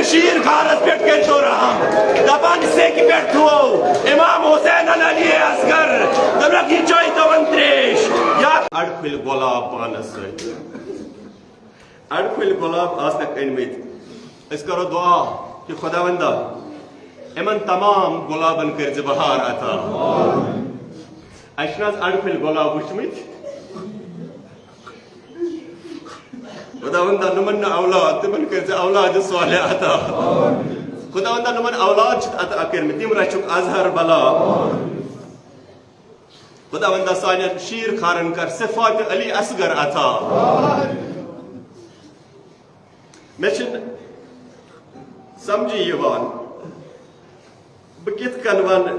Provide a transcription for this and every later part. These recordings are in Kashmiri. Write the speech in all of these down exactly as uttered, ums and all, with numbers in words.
شیٖر خارس پٮ۪ٹھ کٔرۍتو رحم۔ دپان سیٚکہِ پٮ۪ٹھ تھوو امام حسینن علی اصغر۔ دوٚپنکھ، یہِ چٲیتو وۄنۍ ترٛیش۔ یا اڑ پھٕلۍ گۄلاب پانس سۭتۍ۔ اڑ پھٕلۍ گۄلاب آسنکھ أنۍ مٕتۍ۔ أسۍ کرو دعا کہ خداوندا، یِمن تمام گۄلابن کٔرۍ زِ بہار عطا۔ اَسہِ چھِنہٕ حظ اڑ پھٕلۍ گۄلاب وٕچھمٕتۍ؟ خداوندا، نُمن نہٕ اولاد، تِمن کٔرۍ زِ اولاد صالح عطا۔ خداوندا، نُمن اولاد چھِتھ عطا کٔرمٕتۍ، تِم رچھُکھ اظہر بلا۔ خداوندا، سانٮ۪ن شیٖر خارن کر صفات علی اصغر عطا۔ مےٚ چھِنہٕ سمجھی یِوان، بہٕ کِتھ کٔنۍ ونہٕ،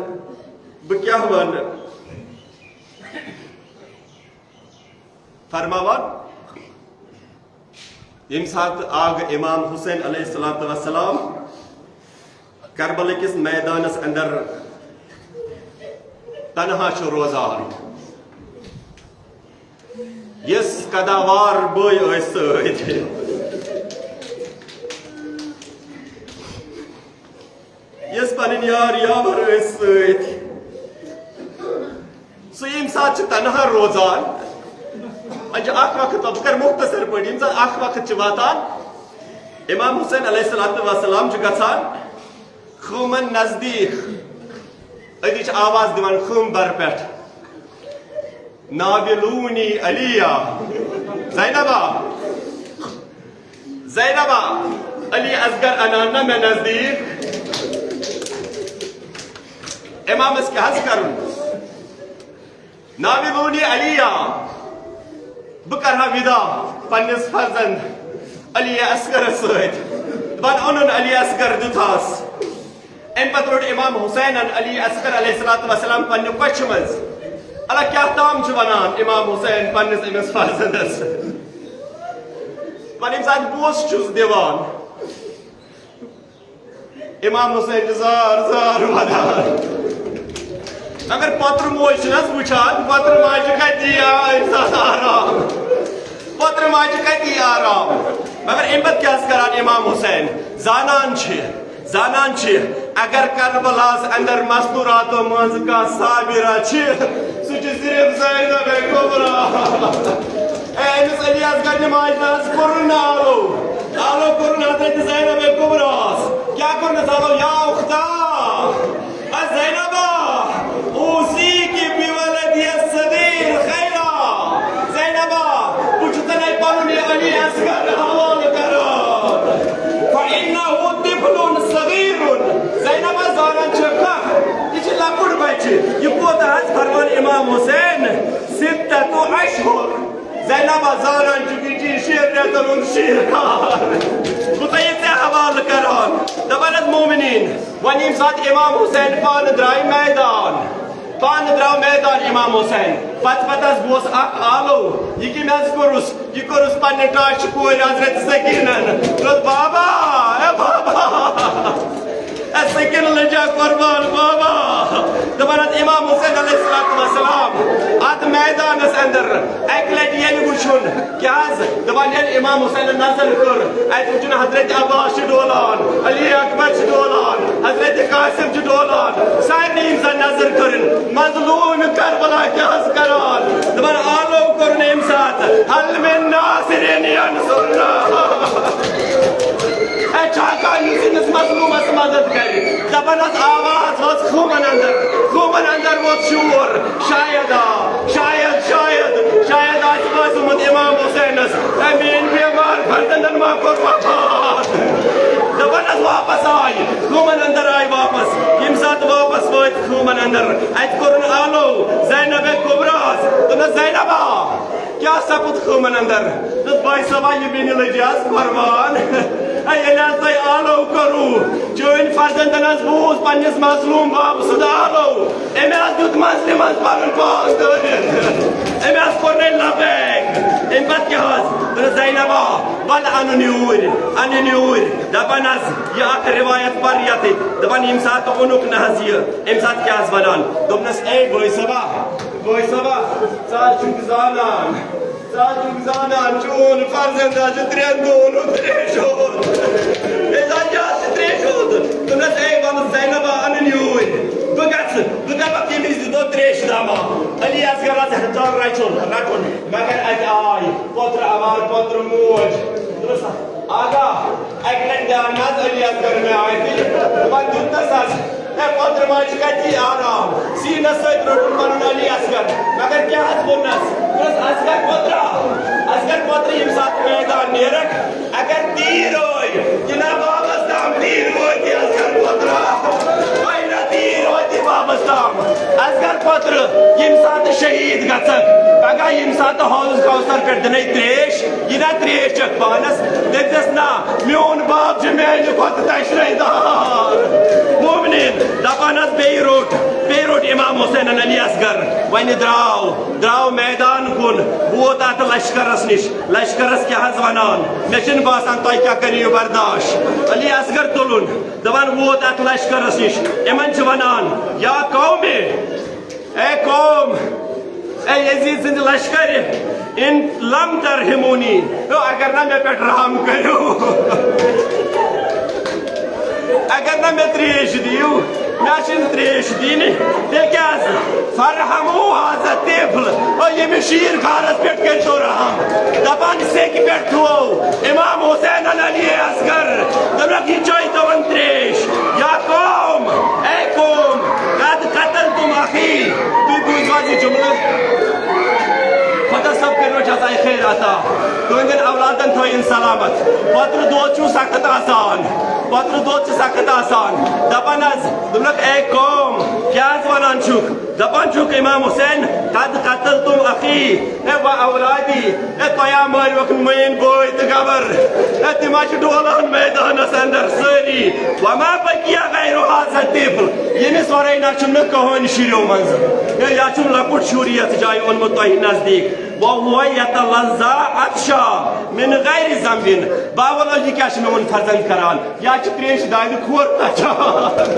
بہٕ کیٛاہ ونہٕ۔ فرماوان، ییٚمہِ ساتہٕ آو امام حسین علیہ الصلوۃ والسلام کربلہٕ کِس میدانس اندر تنہا چھُ روزان، یُس قداوار بٲے ٲسۍ سۭتۍ، یُس پنٕنۍ یار یاور ٲسۍ سۭتۍ، سُہ ییٚمہِ ساتہٕ چھُ تنہا روزان، وۄنۍ چھُ اکھ وقت، بہٕ کرٕ مختصر پٲٹھۍ، ییٚمہِ ساتہٕ اکھ وقت چھُ واتان، امام حسین علیہ الصلوۃ والسلام چھُ گژھان خۭمن نزدیٖک، أتی چھِ آواز دِوان خۭمبر پٮ۪ٹھ، "ناولونی علیہ"۔ زینبا، زینبا، علی اصغر انان نہ مےٚ نزدیٖک۔ امامس کیٛاہ حظ کرُن؟ ناولونی علیہ، بہٕ کرٕ ہا وِدا پننِس فرزند علی اصغرس سۭتۍ۔ دپان اوٚنُن علی اصغر دیُتہَس۔ امہِ پتہٕ روٚٹ امام حسینن علی اصغر علیہ الصلوۃ والسلام پننہِ کۄچھِ منٛز۔ اللہ کیٛاہ تام چھُ ونان امام حسین پننِس أمِس فرزندس۔ دپان ییٚمہِ ساتہٕ بوسہٕ چھُس دِوان، امام حسین چھُ زار زار ودان۔ مگر پۄترٕ موج چھِنہٕ حظ وٕچھان، پۄترٕ ماجہِ کتہِ یی آ-، أمِس آسان آرام؟ پۄترٕ ماجہِ کتہِ یی آرام؟ مگر امہِ پتہٕ کیٛاہ حظ کران امام حسین؟ زانان چھِ، زانان چھِ، اگر کربلاہس اندر مستوراتو منٛز کانٛہہ صابرہ چھِ، سُہ چھِ صرف زینب کبریٰ۔ اے، أمِس علی اصغر نہِ ماجہِ نہ حظ کوٚرُن نہٕ آلو۔ آلو کوٚرُن حضرت زینب کبریٰ ہس۔ کیٛاہ کوٚرنس آلو؟ یا اختا، اے زینبا، اوصیک بولدی الصغیر خیرا۔ زینبا، بہٕ چھُس ژےٚ پنُن یہِ علی اصغر حوالہٕ کران۔ فإنه طفل صغیر۔ زینبا، زانان چھِ کانٛہہ، یہِ چھِ لۄکُٹ بچہِ۔ یہِ کوٗتاہ حظ؟ فرمان امام حسین، ستة اشہر۔ زینبا، زانان چھُکھ یہِ چھُ شیٚن رٮ۪تن ہُنٛد شیٖر خار۔ بہٕ تۄہہِ ژےٚ حوالہٕ کران۔ دپان حظ مومنیٖن، وۄنۍ ییٚمہِ ساتہٕ امام حسین پانہٕ درٛاے میدان، پانہٕ درٛاو میدان امام حسین، پتہٕ پتہٕ حظ گوس اکھ آلو، یہِ کٔمۍ حظ کوٚرُس؟ یہِ کوٚرُس پننہِ ٹاٹھہِ کورِ حضرت سکینن۔ دوٚپ، "بابا، اے بابا۔" اے سکینہ لٔجا قربان بابا۔ دپان حظ امام حسین علیہ الصلوۃ والسلام اتھ میدانس اندر اکہِ لٹہِ ییٚلہِ وُچھُن، کیٛاہ حظ؟ دپان ییٚلہِ امام حسینن نظر کٔر، اتہِ وُچھُن حضرت عباس چھُ ڈولان، علی اکبر چھُ ڈولان، حضرت قاسم چھُ ڈولان، سارنٕے یِم زن نظر کٔرٕن، مظلوم کربلا کیٛاہ حظ کران؟ دپان آلو کوٚرُن امہِ ساتہٕ، "هل من ناصر ینصرنا؟" اے، چھا کانٛہہ یُس أمِس مظلوٗمس مدد کرِ؟ دپان حظ آواز وٲژ خۭمن اندر، خۭمن اندر ووت شور، "شاید آ، شاید، شاید، شاید آسہِ باسیومُت امام حسینس، اے میٲنۍ بیمار فرزندن ما کوٚر وفات؟" دپان حظ واپس آیہِ، خۭمن اندر آیہِ واپس۔ ییٚمہِ ساتہٕ واپس وٲتۍ خۭمن اندر، اتہِ کوٚرُن آلو زینب کبریٰ ہس۔ دوٚپنس، "زینبا، کیٛاہ سپُد خۭمن اندر؟" دوٚپُس، "بھائی صٲبا، یہِ بیٚنہِ لٔج از قربان۔ اے، ییٚلہِ حظ تۄہہِ آلو کوٚروٕ، چٲنۍ فرزندن حظ بوٗز پننِس مظلوم بابہٕ سُنٛد آلو۔ أمۍ حظ دیُت منزلہِ منٛز پنُن پان دٲرِتھ۔ أمۍ حظ کوٚر نے لبیک۔" اَمہِ پتہٕ کیٛاہ حظ؟ دوٚپُن، "زینبا، ول انُن یوٗرۍ، انُن یوٗرۍ۔" دپان حظ، یہِ اکھ روایت پر یتھ۔ دپان، ییٚمہِ ساتہٕ اوٚنُکھ نہٕ حظ یہِ، اَمہِ ساتہٕ کیٛاہ حظ ونان؟ دوٚپنس، "اے بٲے صٲبا، بٲے صٲبا، ژٕ حظ چھُکھ زانان، ژٕ حظ چھُکھ زانان، چون فرزند حظ چھُ ترٛٮ۪ن دۄہن ہُنٛد تریشوت۔ أمِس حظ چھِ آز اصغر مےٚ آیہِ دِلہِ، وۄنۍ دیُتنس حظ۔ ہے، پۄترٕ ما چھُ کَتہِ آرام؟ سیٖنس سۭتۍ روٚٹُن پنُن علی اصغر۔ مگر کیٛاہ حظ ووٚننس؟ دوٚپنس، "اصغر پۄترا، اصغر پۄترٕ، ییٚمہِ ساتہٕ میدان نیرکھ، اگر تیٖر ٲے، یہِ نہ بابس تام تیٖر وٲتی اصغر پۄترا۔ وۄنۍ نہ تیٖر وٲتی بابس تام۔ اصغر پۄترٕ، ییٚمہِ ساتہٕ شہیٖد گژھکھ، پگاہ ییٚمہِ ساتہٕ حوض کوثر پٮ۪ٹھ دِنے ترٛیش، یہِ نہ ترٛیش چکھ پانس، دٔپزٮ۪س، نہ، میون باب چھُ میانہِ کھۄتہٕ تشنٕے دار۔" مومنیٖن دپان حظ، بیٚیہِ روٚٹ، بیٚیہِ روٚٹ امام حسینن علی اصغر۔ وۄنۍ درٛاو، درٛاو میدان کُن، ووت اتھ لشکرس نِش۔ لشکرس کیٛاہ حظ ونان؟ مےٚ چھُنہٕ باسان تۄہہِ کیٛاہ کٔرِو برداش۔ علی اصغر تُلُن، دپان ووت اتھ لشکرس نِش۔ یِمن چھِ ونان، یا قومِ، اے قوم، اے یزید سٕنٛدِ لشکرِ، ان لم ترحمونی، تو اگر نہ مےٚ پٮ۪ٹھ رحم کٔرِو، اگر نہ مےٚ ترٛیش دِیِو، مےٚ چھِنہٕ ترٛیش دِنۍ، تیٚلہِ کیٛاہ حظ؟ فرحموا هذا الطفل، او ییٚمِس شیٖر خارس پٮ۪ٹھ کٔرۍتو رحم۔ دپان سیٚکہِ پٮ۪ٹھ تھوو امام حسینن علی اصغر، دوٚپنکھ، یہِ چٲیتو وۄنۍ ترٛیش۔ یا قوم، اے قوم، قد قتلتم اخی، تُہۍ بوٗزِو حظ یہِ جملہٕ۔ خۄدا صٲب کٔرِو جزایہِ خیر عطا۔ تُہٕنٛدٮ۪ن اولادن تھٲیِن سلامت۔ پۄترٕ دود چھُو سخت آسان۔ پۄترٕ دود چھُ سخت آسان۔ دپان حظ، دوٚپنکھ، اے قوم، کیٛاہ حظ ونان چھُکھ؟ دپان چھُکھ، امام حسین، قد قتلتم اخی، اے و اولادی، اے تۄہہِ ہا مٲرۍوکھ میٲنۍ بٲے تہٕ گبر۔ اے تِم ہا چھِ ڈولان میدانس اندر سٲری۔ وما بقی غیر هذا الطفل، ییٚمِس ورٲے نہ چھُنہٕ کٕہٕنۍ شُریو منٛز۔ اے یا چھُم لۄکُٹ شُر یتھ جایہِ اوٚنمُت تۄہہِ نزدیٖک۔ وهو یتلذذ عطشا من غیر ذنب۔ باولا، یہِ کیٛاہ چھُ میون فرزند کران؟ یا چھُ ترٛیشہِ دادِ کھۄر تچان۔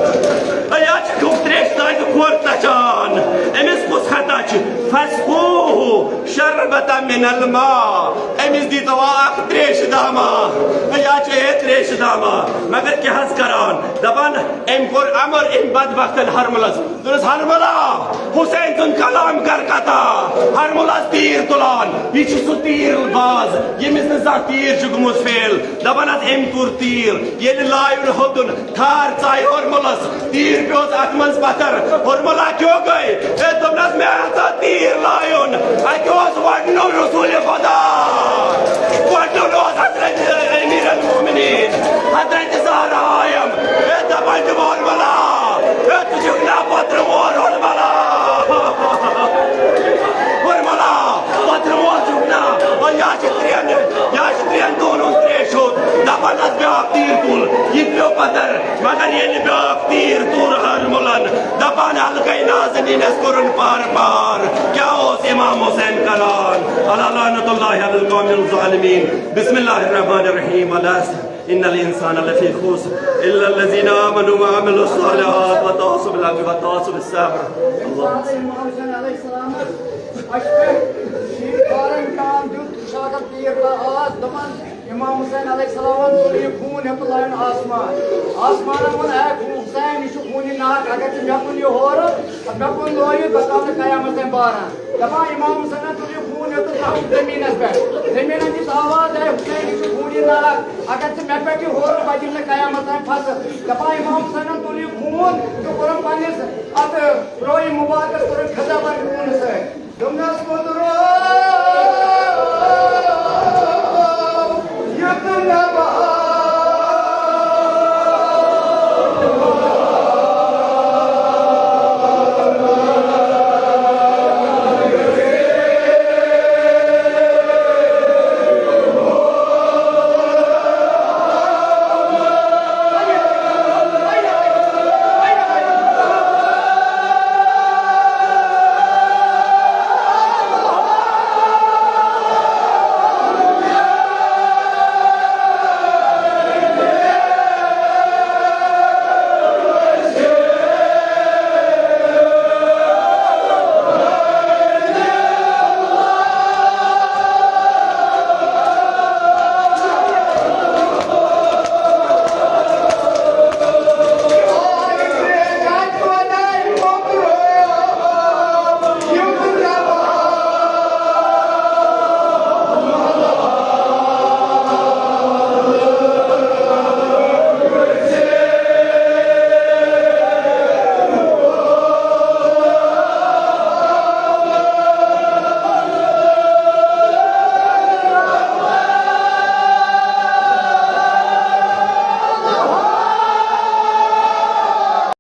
یا چھُ ترٛیشہِ دادِ کھۄر تچان۔ أمِس کُس خطا چھُ؟ فسقوہ شربة من الماء۔ أمِس دیٖتو اکھ ترٛیشہِ دامہ۔ یا چھُ ہے ترٛیشہِ دامہ۔ مگر کیٛاہ حظ کران؟ دپان، أمۍ کوٚر امر أمۍ بدبختن ہرملس۔ دوٚپنس، ہرملا، حسین سُنٛد کلام کر قطع۔ ہرملاہس تیٖر تُلان، یہِ چھُ سُہ تیٖر باز، ییٚمِس نہٕ زانٛہہ تیٖر چھُ گوٚمُت فیل۔ دپان حظ، أمۍ تُر تیٖر، ییٚلہِ لایُن ہیوٚتُن، تھار ژایہِ ہرملس، تیٖر پیوٚس اتھ منٛز پتھر۔ ہرملا کیوں گٔے؟ ہے، دوٚپنس، مےٚ ہسا تیٖر لایُن، اتہِ اوس وڈنُک رسول خدا، وڈنُک اوس حضرت امیر المومنین، حضرت زہرا آیم۔ ہے، دپان چھِ، ہرملا، ہے، ژٕ چھُکھ نا پترٕ وول، ہرملا؟ ہرملا، پترٕ وول چھُکھ نا؟ او، یا چھِ ترٛٮ۪ن، یا چھِ ترٛٮ۪ن دۄہن ہُنٛد ترٛیش ہیوٚت۔ دپان حظ، بیٛاکھ تیٖر تُل۔ یہِ پیوٚو پتھر، مگر ییٚلہِ بیٛاکھ تیٖر تُل ہرملن، دپان، حلقے نازنینس کوٚرُن پار پار۔ کیٛاہ اوس امام حسین کران؟ الا لعنت اللہ علی القوم الظالمین۔ بسم اللہ الرحمن الرحیم۔ العصر۔ ان الانسان لفی خسر الا الذین آمنوا وعملوا الصالحات وتواصوا بالحق وتواصوا بالصبر۔ اللہ۔ امام حسین علیہ السلام اَسہِ پٮ۪ٹھ شیٖر فارن کام دیُت، شاگرد تیٖر لا آس دَپان، امام حسین علیہ السلام تُل یہِ خوٗن ہیوٚتُن لایُن آسمان۔ آسمانن ووٚن، اے خوٗن حسین، یہِ چھُ خوٗنہِ ناگ، اگر ژٕ مےٚ کُن یہِ ہورٕ، مےٚ کُن لویہِ، بہٕ ترٛاوٕ نہٕ قیامت تام باران۔ دَپان، امام حسینن تُل یہِ خوٗن ہیوٚتُن ترٛاوُن زٔمیٖنس پٮ۪ٹھ۔ زٔمیٖنن دِژ آواز، اے حسین، یہِ چھُ خوٗنہِ ناگ، اگر ژٕ مےٚ پٮ۪ٹھ یہِ ہورٕ، بہٕ دِمہٕ نہٕ قیامت تام پھَسہٕ۔ دَپان، امام حسینن تُل یہِ خوٗن تہٕ کوٚرُن پننِس اتھ رویہِ مُبارکس کوٚرُن خزہ بر خوٗنہٕ سۭتۍ۔ دوٚپنس، کوٚت